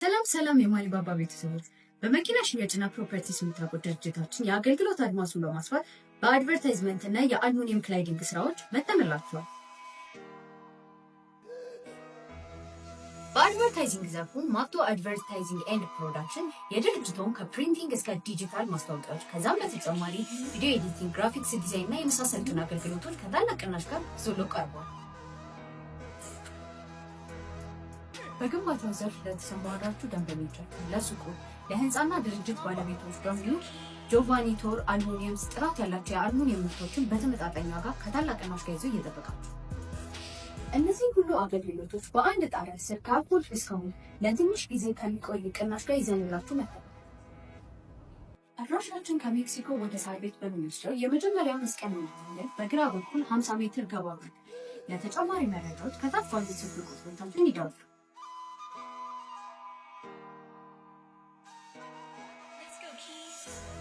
ሰላም ሰላም የማሊባባ ቤተሰቦች፣ በመኪና ሽያጭና properties የምታውቁት ድርጅታችን የአገልግሎት አድማሱን በማስፋት በ advertisement እና የአልሙኒየም cladding ስራዎች መጥተንላችኋል። በ advertising ዘርፉ ማቶ Advertising and Production የድርጅቶን ከ printing እስከ ዲጂታል ማስታወቂያዎች፣ ከዛም በተጨማሪ video editing፣ graphics design እና የመሳሰሉትን አገልግሎቶች ከታላቅ ቅናሽ ጋር ይዞሎ ቀርቧል። በግንባታው ዘርፍ ለተሰማራችሁ ደንበኞቻችን፣ ለሱቆች፣ ለህንፃና ድርጅት ባለቤቶች በሙሉ ጆቫኒቶር አልሙኒየምስ ጥራት ያላቸው የአልሙኒየም ምርቶችን በተመጣጣኝ ዋጋ ከታላቅ ቅናሽ ጋር ይዞ እየጠበቃችሁ፣ እነዚህ ሁሉ አገልግሎቶች በአንድ ጣሪያ ስር ከ Apple discount ለትንሽ ጊዜ ከሚቆይ ቅናሽ ጋር ይዘንላችሁ መጥተናል። አድራሻችን ከሜክሲኮ ወደ ሳር ቤት በሚወስደው የመጀመሪያው መስቀል መንገድ በግራ በኩል 50 ሜትር ገባ ብሎ። ለተጨማሪ መረጃዎች ከታች ባሉት ስልክ ቁጥሮቻችን ይደውሉ። Let's go, Keys.